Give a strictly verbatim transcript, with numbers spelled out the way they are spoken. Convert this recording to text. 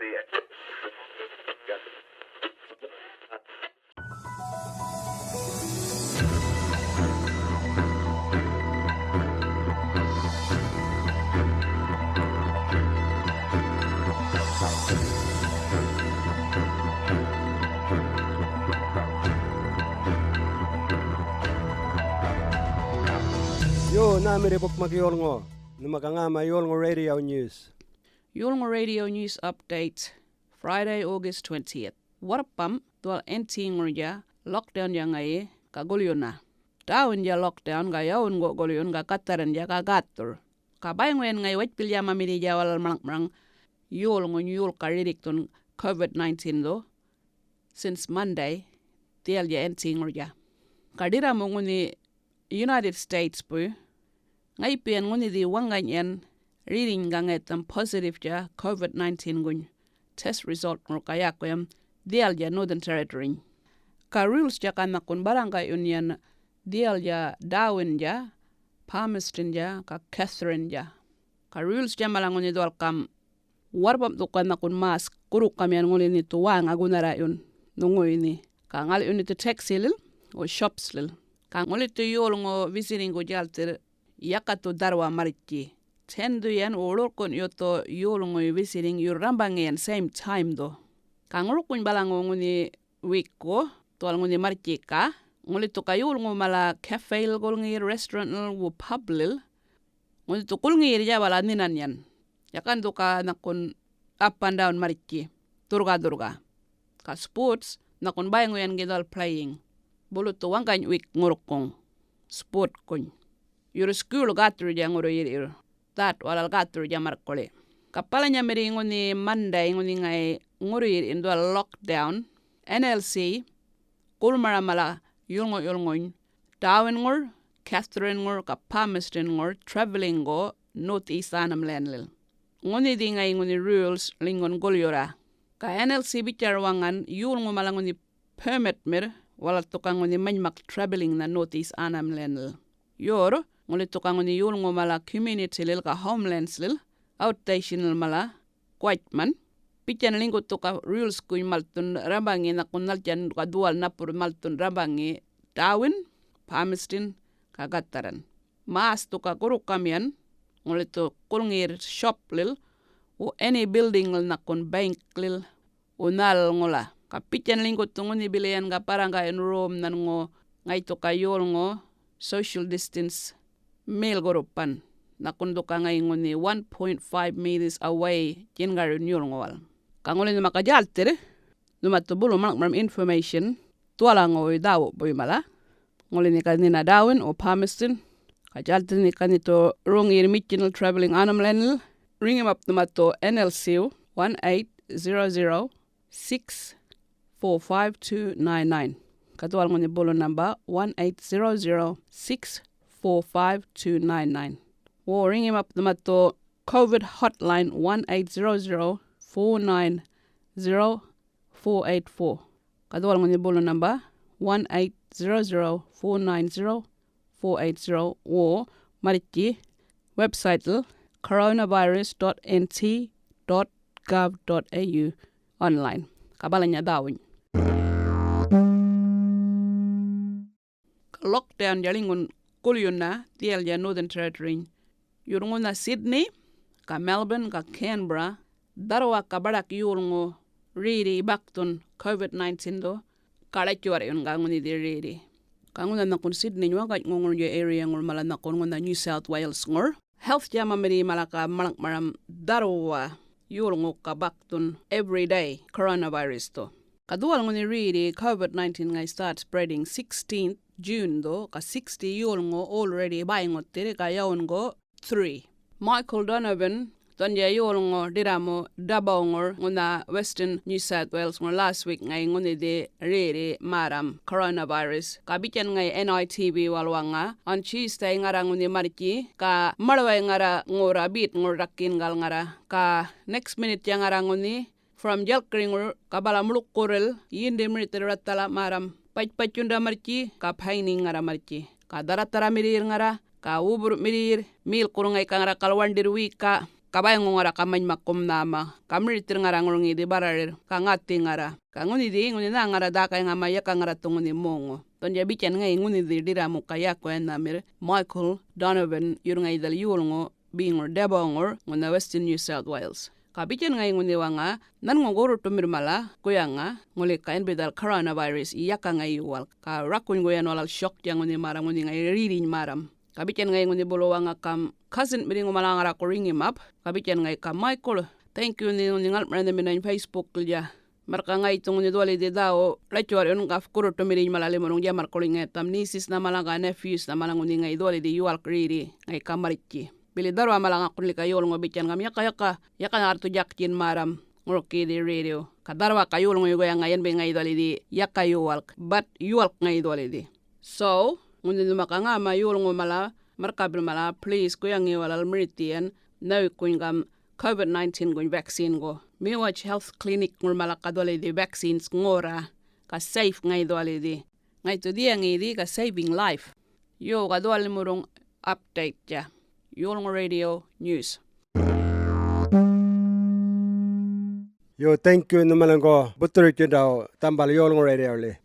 Yo, nhämirri bukmak yolŋu. Nhuma ga ŋäma yolŋu radio news. Yolŋu radio news update, Friday, August twentieth. Warrpamꞌ dhuwal N T ŋurnydja lockdown-dja ŋayi ga gulyuna. Darwin-dja lockdown ga yawungu gulyun ga gatharrandja ga gäthur. Ga bäyŋu yan ŋayi Wajpilya mamirridja walal maḻŋꞌmaraŋ yolŋuny yolka rirrikthun covid nineteen-dhu since Monday, dhiyalja N T ŋurnydja. Ga ḏirramu ŋunhi United States-buy, ŋayipiyan ŋunhi dhi waŋgany yan ririnyga ŋaytham positive-dja covid nineteen-guny test result-ŋur ga yäkuyam dhiyalja Northern Territory-ny. Ga rules-dja ga nhakun barraŋgayun yan dhiyalja Darwin-dja, Palmerston-dja, ga Katherine-dja. Ga rules-dja mala ŋunhi dhuwal gam warrpamꞌ dhuka nhakun mask gurrukamyan ŋuli nithu wäŋa gunharrayun nhuŋuyini. Ga ŋaliyun nithu taxi-lil, wo shops-lil. Ga ŋuli thu yolŋu visiting-gu djälthirr yaka thu dharrwa marrtji. Ten-dhu yan wo ḻurrkunꞌyu thu yolŋuy visiting yurr rrambaŋiyan same time-dhu. Ga ŋurrukuny balaŋu ŋunhi wikku, dhuwal ŋunhi marrtjika, ŋuli thu ga yolŋu mala cafe-lil gulŋiyirr, restaurant-lil, wo pub-lil, ŋunhi thu gulŋiyirrja bala nhinan yan. Yakan dhu ga nhakun up and down marrtji, dhurrga-dhurrga. Ga sports, nhakun bäyŋu yan gi dhuwal playing. Bulu thu waŋgany wik ŋurrkuŋ, sport-kuny. Yurr school gäthurrja ŋurru yirr'yurr. Dhat walal gäthurrja marrkuḻi. Ga balanyamirri ŋunhi Monday ŋunhi ŋayi ŋurru yirr'yun dhuwal lockdown, N L C gulmara mala yulŋu-yulŋuny Darwin-ŋur, Katherine-ŋur, ga Palmerston-ŋur travelling-gu North East Arnhem Land-lil. Ŋunhi dhi ŋayi ŋunhi rules ḻinygun gulyurra. Ga N L C bitjarr waŋan yolŋu mala ŋunhi permit-mirr, walal thu ga ŋunhi manymak travelling-nha North East Arnhem Land-lil. Yurr, ŋuli thu ga ŋunhi yolŋu mala community-lil ga homelands-lil, outpatient-lil mala guwatjman. Bitjan ḻinygu thu ga rules-guny malthun rrambaŋi nhakun nhaltjan ga dhuwal napurr malthun rrambaŋi Darwin, Palmerston, ga Katharine. Mask thu ga gurrukamyan, ŋuli thu gulŋiyirr shop-lil, wo any building-lil nhakun bank-lil, wo nhalal ŋula. Ga bitjan ḻinygu thu ŋunhi bili yan ga barraŋgayun rom nhanŋu ŋaythu ga yolŋu social distance mel gurrupan. Nhakun dhu ga ŋayi ŋunhi one point five meters away djingaryun yolŋuwal. Ga ŋuli nhuma ga djälthirr, nhuma thu bulu maḻŋ'maram information, dhuwalaŋuwuy dhäwubuy mala. Ŋuli nhe ga nhina Darwin wo Palmerston, ga djälthirr nhe ga nhe thu roŋiyirr Mitchinal travelling Arnhem Land-lil, riŋimap nhuma thu N L C-w one eight zero zero six four five two nine nine. Ga dhuwal ŋunhi bulu number one eight zero zero six four five two nine nine. Wo riŋimap nhuma thu covid hotline one eight zero zero four nine zero four eight four. Ga dhuwal ŋunhi bulu number one eight zero zero four nine zero four eight zero, wo marrtji website-lil coronavirus dot N T dot gov dot A U online. Ga balanya dhäwuny. Ga lockdown-dja ḻinygun gulyunna dhiyalja Northern Territory-ny. Yurr ŋunha Sydney, ga Melbourne, ga Canberra, dharrwaka baḏak yolŋu rerri bakthun covid nineteen-dhu, ga ḻatjuwarr'yun ga ŋunhi dhi rerri. Ga ŋunha nhakun Sydney-ny waŋganyŋuŋurnydja area-ŋur mala nhakun ŋunha New South Wales-ŋur health-dja mamirri mala ga maḻŋ'maram dharrwa yolŋu ga bakthun every day coronavirus-dhu. Ga dhuwal ŋunhi rerri covid nineteen ŋayi start spreading sixteenth June-dhu, ga sixty yolŋu already bäyŋuthirr, ga yawungu three. Michael Donovan, dhanal yolŋu ḏirramu Davao-ŋur ŋunha Western New South Wales-ŋur, last week ŋayi ŋunhi dhi rerri märram coronavirus. Ga bitjan ŋayi N I T V-wal waŋa, on Tuesday ŋarra ŋunhi marrtji, ga maḻŋ'maram ŋarra ŋurra bitŋur ḏakingal ŋarra, ga next minute-dja ŋarra ŋunhi from Djalkiriŋur ga bala muḻkurril yindi mirithirr rathala märram, Patjpatjunda marrtji, ga Paining ŋarra marrtji, ga Dharratharramirriyirr ŋarra, ga Wuburrmirriyirr, Melkurr ŋayi ga ŋarra gal waṉḏirr wiyikka, Ga bäyŋu ŋarra ga manymakkum nhäma, ga mirithirr ŋarra ŋurŋiyidhi barrarir, ga ŋäthiŋarra. Ga ŋunhidhi ŋunhi nhäŋarra dhäkayŋama yaka-ŋarra dhu ŋunhi moŋu. Dhuwandja bitjan ŋayi ŋunhidhi ḏirramu ga yakuwaynhamir Michael Donovan, yurr ŋayi dhal yolŋu beŋur Deboŋur ŋunha Western New South Wales. Ga bitjan ŋayi ŋunhi waŋa, nhanŋu gurruṯumir mala guyaŋa, ŋuli ga yanbi dhal coronavirus yaka ŋayi yuwalk, ga rakunygu yan walal shoktja ŋunhi märram, ŋunhi ŋayi rerrinyiny märram. Ga bitjan ŋayi ŋunhi bulu waŋa, gam, cousin-mirriŋu mala ŋarraku riŋimap, ga bitjan ŋayi, ga Michael, thank you, nhe ŋunhi ŋalmara nhaminany Facebook-lnydja. Marrka ŋayi dhu ŋunhi dhuwalidhi dhäwu ḻatjuwarryun, ga gurruṯumirriny mala limurruŋ djamarrkuḻiny ŋayi, gam nieces-na mala ga nephews-na mala ŋunhi ŋayi dhuwalidhi yuwalk rerri ŋayi ga marrtji. Bili dharrwa mala ŋakun lika yolŋu bitjan, gam yaka, yaka, yaka ŋarrthu djaktjin märram ŋurikiyidhi rerriw. Ga dharrwaka yolŋuyu guyaŋa yanbi ŋayi dhuwalidhi yaka yuwalk, but yuwalk ŋayi dhuwalidhi. So, ŋunhi nhuma ga ŋäma yolŋu mala, marrkapil mala, please guyaŋi walal mirithiyan nhawikuny, gam, covid nineteen-guny vaccine-gu. Miwatch Health Clinic-ŋur mala ga dhuwalidhi vaccines ŋurra, ga safe ŋayi dhuwalidhi. Ŋaythu dhiyaŋiyidhi ga saving life. Yo, ga dhuwal limurruŋ update-tja. Yolŋu Radio News. Yo, thank you nhumaliŋgu buthurutjindaw dhambal Yolŋu Radio-li.